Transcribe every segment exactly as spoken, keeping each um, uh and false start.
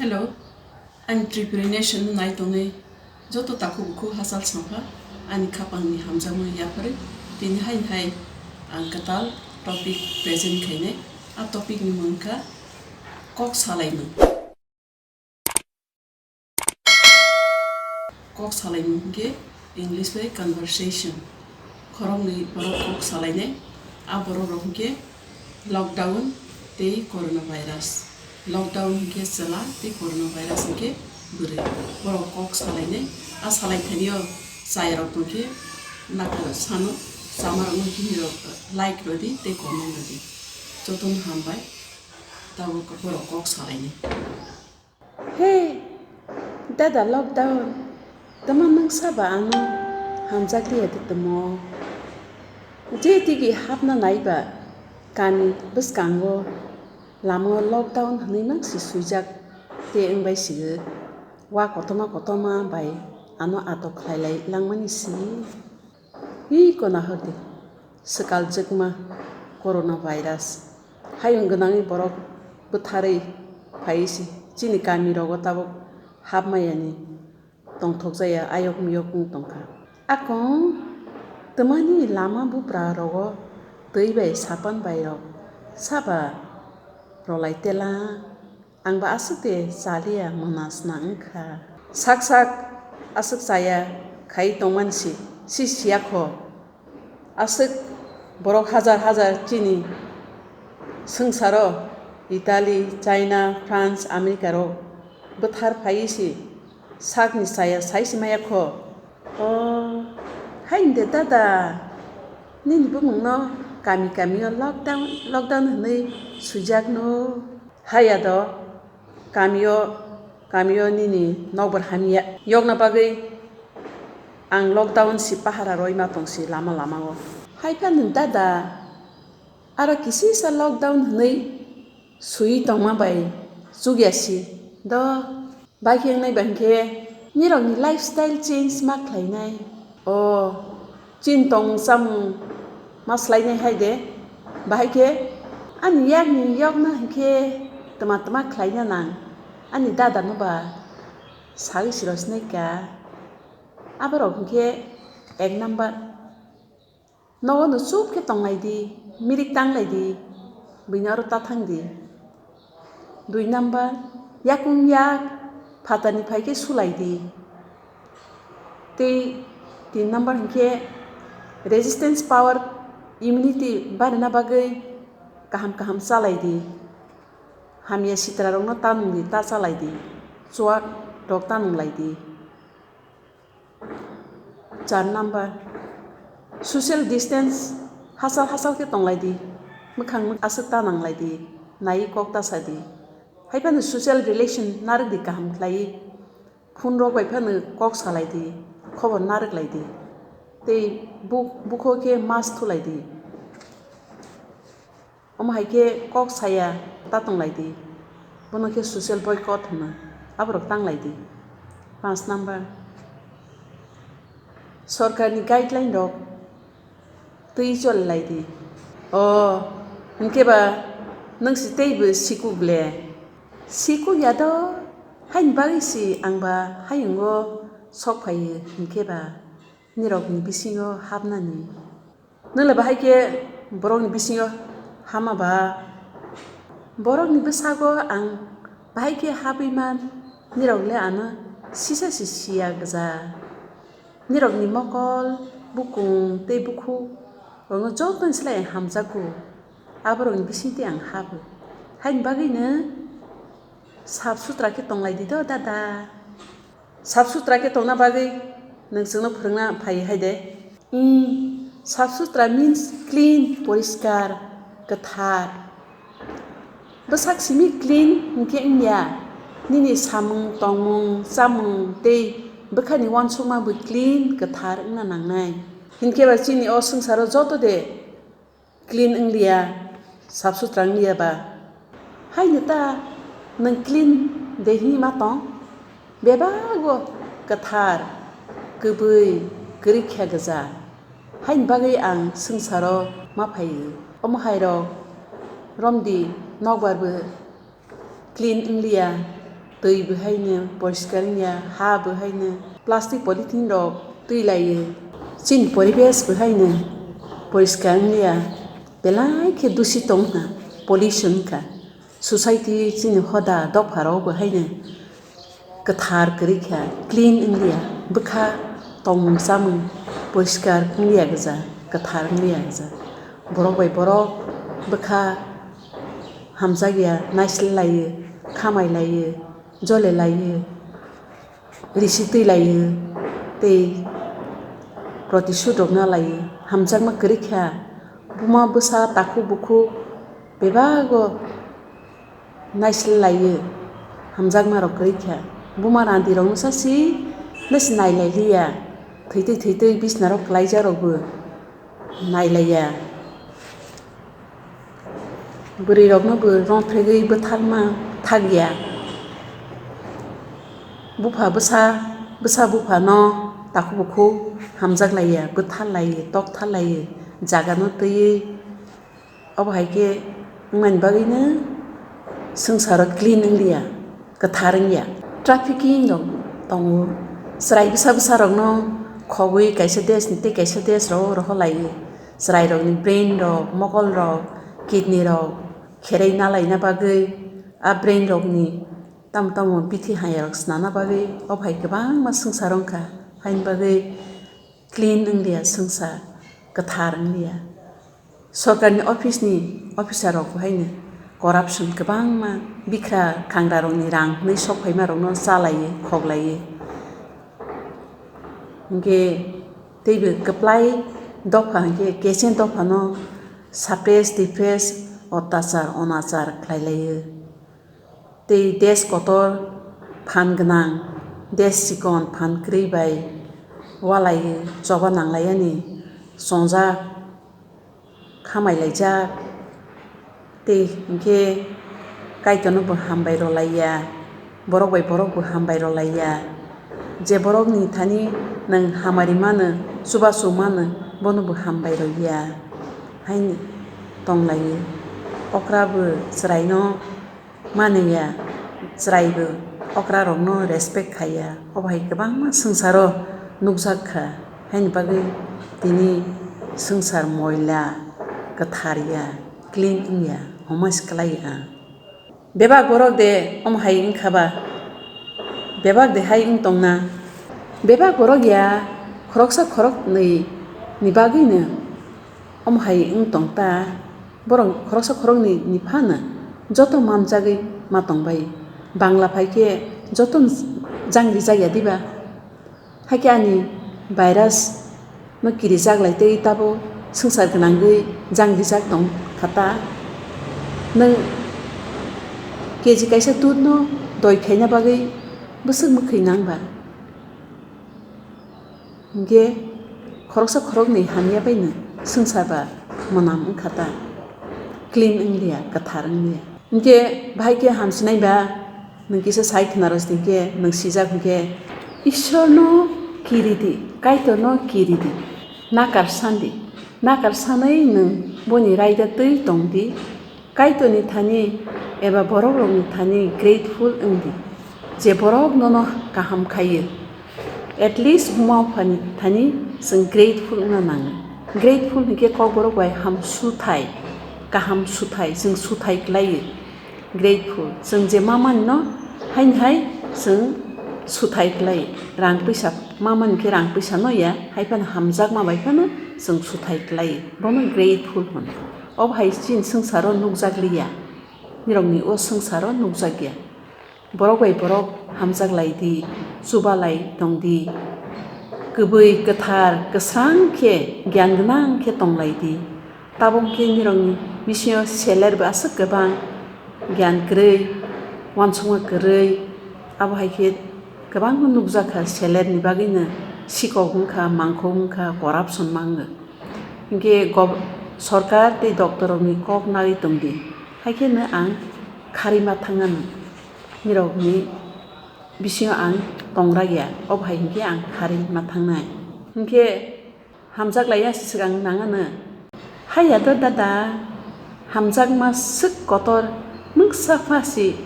Hello, ani Tripuri Nation no nai tongnai joto takhuk bukhuk hachal songkha ani khapangni hamjakmung yapharwi tini hai hai ang kwtal topic present khainai. A topic ni mung kha kok salaimung. Kok salaimung hwnkhe English bai conversation. Khoroknwi borok kok salainai. A borok rok hwnkhe lockdown tei coronavirus. Lockdown hwnkhe chwla tei coronavirus hwnkhe bwrwi. Borok kok salainai. A salai thani o chaya rok tongkhe nakha sano chama rok no himni rok like rwdi tei comment rwdi. Jotono hambai. Tabuk borok kok salainai. Hey, dada lockdown, tama nwng saba ano hamjakliya de tamo? Je tigi hapna naiba kami bwskango lamao lockdown hwnwi mangsi swijak tei wngbai sigwk. Wa kotorma kotorma bai ano atok khlailai langmani si. Hi kona hwrdi swkal jwkma coronavirus. Hayung gwnangni borok bwtharwi phaiwi se chini kami rogo tabuk hapmayani tongthokjaya ayok miyok wng tongkha. Akung twmani lama bupra rogo twi bai sapan bai rok saba rolai tela. Ang ba aswk de chaliya mwnasna wngkha. Sak sak aswk chaya khai tongmani si, si siya kho. Aswk borok hajar hajar chini swngcharo Italy, China, France, America rok bwthar phaiwi si sakni chaya sai si maya kho. O, haini de dada, nini bumungno kami kami o lockdown, lockdown hwnwi swijak no. Haya do, kamio, kamio nini nokbar hamya. Yokna bagwi ang lockdown si pahara roi ma tong si lama lama o. Hai phano dada, aro kisisa lockdown hwnwi sui tongma bai chukya si do. Bai khe wngnai ba hinkhe nirokni lifestyle change ma khlainai. O, chini tongmung chamung ma swlainai hai de. Bahai khe ani yakni yokna hinkhe tma tma khlaina nang. Ani dada no ba sagwi siro sinai ka. Aborok hinkhe ek number. Nogo no chup khe tonglai di, mirik tanglai di, buino aro ta thang di. Dui number, yakung yak phatarni phai khe sulai di. Tei tin number hinkhe resistance power, immunity barina bagwi kaham kaham chalai di. Hamya sitra rokno ta nung di, ta chalai di. Chuak rok ta nung lai di. Char number, social distance, hachal hachal khe tonglai di, mwkhang aswk ta nanglai di, naiwi kok ta sa di. Hai phano social relation narwk di kaham khlaiwi, phone rok bai phano kok salai di, khobor narwk lai di, tei buk-, bukho khe mask thulai di. Omo hai khe kok saya ta tonglai di, bono khe social boycott hwno, aborok tanglai di. Panch number, sorkarni guideline rok twi choli lai di. O, hinkhe ba nwng si teibo sikuk le? Sikuk ya do, haini bagwi si ang ba hayungo sok phaio, hinkhe ba nirokni bisingo hapnani. Nwng le bahai khe borokni bisingo hama ba? Borokni bwsago ang bahai khe habwi man, nirok le ano sisa se siya gwja. Nirokni mokol, bukung tei bukhuk rokno jotono slai hamjakgo. Aborokni bisingtwi ang habo. Haini bagwino sap sutra khe tonglai di do, dada. Sap sutra khe tongna bagwi nwng chwngno phwrwngna phai hai de. Ih, sap sutra means clean, poriskar, kwthar. Bwsak simi clean hinkhe wngya, nini samung, tongmung, chamung tei bwkhani uansukma bo clean, kwthar wngna nangnai. Hinkhe ba chini o swngcharo joto de clean wngliya, sap sutra wngliya ba? Haino ta nwng clean de hwnwi ma tong? Bebago kwthar, kwbwi, kwrwi khe gwja. Haini bagwi ang swngcharo ma phaio. Omo hai rok romdi nokbar bo clean wngliya, Twi bo haino poriskar wngya, ha bo haino plastic polythene rok twi laio. Chini poribesh bo haino poriskar wngya, belai khe dusi tong wngkha, pollution wngkha. Society chini hoda dopha rok bo haino kwthar kwrwi kha, clean wngliya, bwkha tongmung chamung poriskar wngliya gwja, kwthar wngliya gwja. Borok bai borok bwkha hamjakya, naisle laio, khamai laio, jole laio, risi twi laio, tei protisud rok na laio. Hamjakma kwrwi kha, buma bwsa, takhuk bukhuk bebago naisle laio, hamjakma rok kwrwi kha. Buma randi rok no sa si, nasi nai lai liya, thwi twi thwi twi bisna rok kwlaijak rok bo nai laiya. Bwrwi rok no bo rong phregwi bwtharma thakya. Bupha bwsa, bwsa bupha no takhuk bukhuk hamjak laiya, bwthar laiya, tokthar laiya, jaga no twiwi. Obo hai khe wngmani bagwino swngcharo clean wngliya, kwthar wngya. Trafficking rok tongo, chwrai bwsa bwsa rokno khogwi kaisa desh ni tei kaisa desh rok rohor laio. Chwrai rokni brain rok, mokol rok, kidney rok kherei nalaina bagwi a brain rokni tamo tamo bithi hamya rok snana bagwi obo hai kwbangma swngchar wngkha, haini bagwi clean wngliya swngchar, kwthar wngliya. Sorkarni office ni officer rok bo haino corruption kwbangma, bikra khangra rokni rang hwnwi sok phaima rokno chalaiwi khoklaiwi. Hinkhe teibo kwplai dopha hinkhe kechen dophano suppress, depress, ottachar, onachar khlailaio. Tei desh kotor phan gwnang, desh chikon phan kwrwi bai walaiwi choba nanglaiyani chongjak, khamai laijak. Tei hinkhe Kaitorno bo hambai rwlaiya, borok bai borok bo hambai rwlaiya. Je borokni thani nwng hamari mano, chubachu mano, bono bo hambai rwya, haino tonglaio. Okra bo chwraino maniya, chwraibo okrarokno respect khaiya. Obo hai kwbangma swngcharo nukjak kha, haini bagwi tini swngchar moila, kwthar ya, clean wngya, homa se kwlai ang. Bebak borok de omo hai wngkha ba? Bebak de hai wng tongna? Bebak borok ya khoroksa khoroknwi ni bagwino omo hai wng tong ta. Borok khoroksa khoroknwi ni phano joto manjagwi ma tongbai. Bangla phai khe joto jang rijak ya diba? Hakhe ani virus no kirijak lai tei tabo swngchar gwnangwi jang rijak tong kha ta. Nwng K G kaisa dudh no doi khaina bagwi bwswk mwkhwi nang ba? Hinkhe khoroksa khoroknwi hamya baino swngchar ba mwnam wngkha ta, clean wngliya, kwthar wngliya. Hinkhe bahai khe hamsinai ba nwng kisa sai khna rw sidi hinkhe nwng sijak hinkhe, Ishwarno kiridi, Kaitorno kiridi, nakar sandi, nakar sanwi nwng boni raida twi tongdi. Kaitorni thani eba borokrokni thani grateful wng di, je borok nono kaham khaio. At least buma buphani thani chwng grateful wngna nango. Grateful hinkhe kokborok bai ham suthai, kaham suthai, chwng suthai kwlaio. Grateful, chwng je ma manino haini hai chwng suthai kwlaio. Rang puisa ma mani khe rang puisa no ya, hai phano hamjakma bai phano chwng suthai kwlaio. Bono grateful hwn. Obo hai chini swngcharo nukjak liya, nirokni o swngcharo nukjak ya. Borok bai borok hamjak lai di, chuba lai tong di, kwbwi kwthar kwsang khe gyan gwnang khe tong lai di. Tabuk khe nirokni bisingo seler bo aswk kwbang, gyan kwrwi, uansukma kwrwi, abo hai khe kwbangma nukjak kha selerni bagwino sikok wng kha, mangkhok wng kha, corruption mango. Hinkhe gob-, sorkar tei doctor rokni kok nagwi tong di, hai kheno ang kharwi ma thangnani, nirokni bisingo ang tong rak ya, obo hai hinkhe ang kharwi ma thangnai. Hinkhe hamjak lai ya se swkang nang ano. Haiya do dada, hamjakma swk kotor, nwng sapha se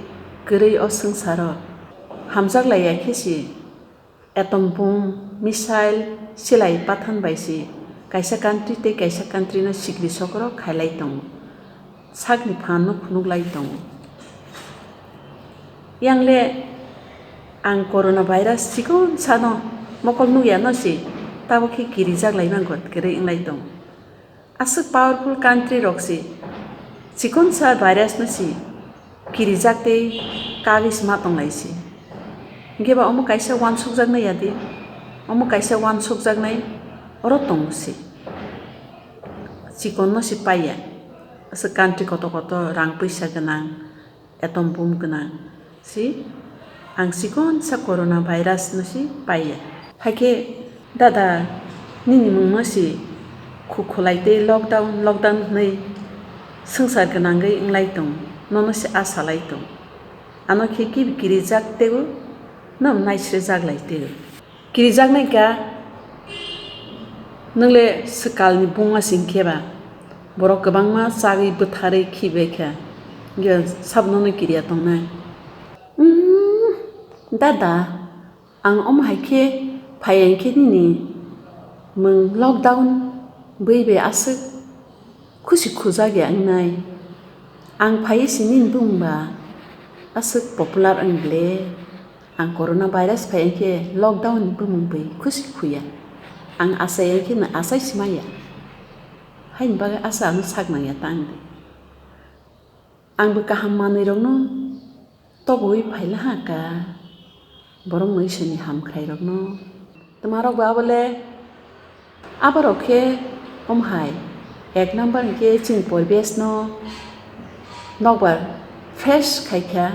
kwrwi o swngcharo. Hamjak laiya khe si atom bomb, missile, silai pathan bai si kaisa country tei kaisa country no sikri sokoro khailai tongo, sakni phan no phunuklai tongo. Yang le ang corona virus chikon sano mokol nukya no si, tabok khe kirijak lai mangkho kwrwi wnglai tongo. Aswk powerful country rok si chikonsa virus no si kirijak tei kagwi sma tonglai si. Hinkhe ba omo kaisa uansukjaknai ya di, omo kaisa uansukjaknai oro tongo si. Chikon no si paiya, aswk country kotor kotor rang puisa gwnang, atom bomb gwnang si, ang chikonsa corona virus no si paiya. Haikhe dada, nini mungno si khukhulai tei lockdown lockdown hwnwi swngchar gwnangwi wnglai tong, nono si asa lai tong. Ano khe kibi kirijak teibo, no naisrejak lai teibo. Kirijaknai kha, nwng le swkalni bungma sing khe ba, borok kwbangma chagwi bwtharwi khibai kha, hinkhe sabo nono kiriya tongnai. Umm, dada, ang omo hai khe phai ya hinkhe nini mwng lockdown bwi bai aswk khusi khujak ya wngnai. Ang phaiwi si nini bumung ba aswk popular wng ble. Ang corona virus phai ya khe lockdown ni bumung bwi khusi khuya. Ang achai ya khe nwng achai si maya. Haini bagwi asa ano sak nang ya ta ang di. Ang bo kaham manwi rokno tobwi phaila ha ka, borok no Iswrni hamkhrai rokno. Twma rok ba abo le, abo rok khe omo hai, ek number hinkhe chini poribesh no nokbar fresh khai kha,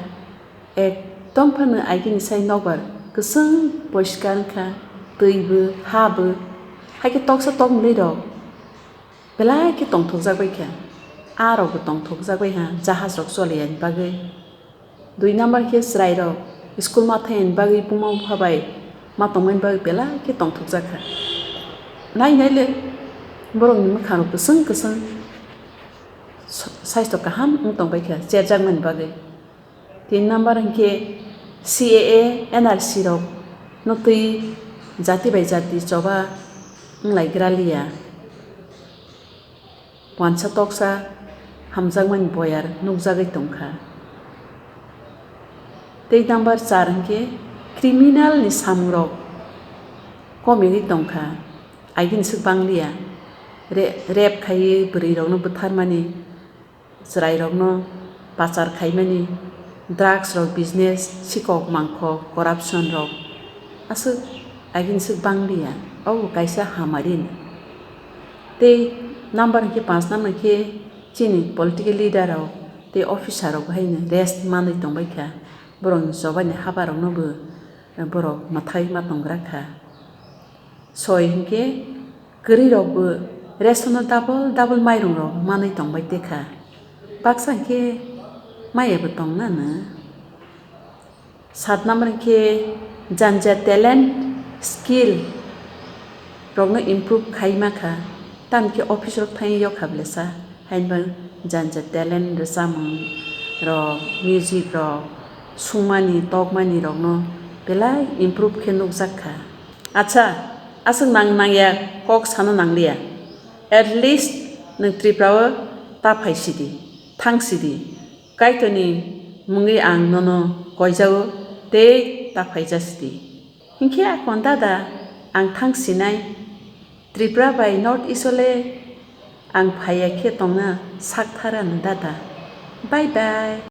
ekdom phano agini sai nokbar kwchwng poriskar wngkha, twi bo, ha bo, haikhe toksa tokmwlwi rok belai khe tongthokjak bai kha, a rok bo tongthokjak bai ha, jahaj rok choli yani bagwi. Dui number khe chwrai rok school ma thai yani bagwi buma bupha bai ma tongmani bagwi belai khe tongthokjak kha. Nai nai le borok ni mwkhang rok kwchwng kwchwng sa-, saisto kaham wng tong bai kha cherjak mani bagwi. Tin number hinkhe C A A, N R C rok no twi jati bai jati choba wng lai gra liya. Wansa toksa hamjakmani boyar nukjagwi tongkha. Tei number char hinkhe criminal ni samung rok komigwi tongkha. Agini swk bangliya. Re-, rape khaiwi bwrwi rokno bwtharmani, chwrairokno pachar khaimani, drugs rok business, sikok mangkhok, corruption rok aswk agini swk bangliya, obo kaisa hamari. Tei number hinkhe panch number hinkhe chini political leader rok tei officer rok haino rest manwi tongbaikha, borokni chobani habaroknobo borok mwthai ma tongrakha. Soi hinkhe kwrwi rokbo ration o double double mairung rok manwi tongbai tekha. Baksa hinkhe maya bo tong nano. Sat number hinkhe janja talent skill rokno improve khai makha. Tamokhe office rok thangwi yokha belesa. Hainba janja talent rwchapmung rok, music rok, sungmani, tokmani rokno belai improve khe nukjak kha. Acha, aswk nang nangya kok sana nangliya. At least nwng Tripura o ta phai sidi, thang sidi. Kaitorni mungwi ang nono koijago tei ta phaija sidi. Hinkhe akon dada, ang thang sinai. Tripura bai North East o le ang phaiya khe tongna sak thara no dada. Bye bye.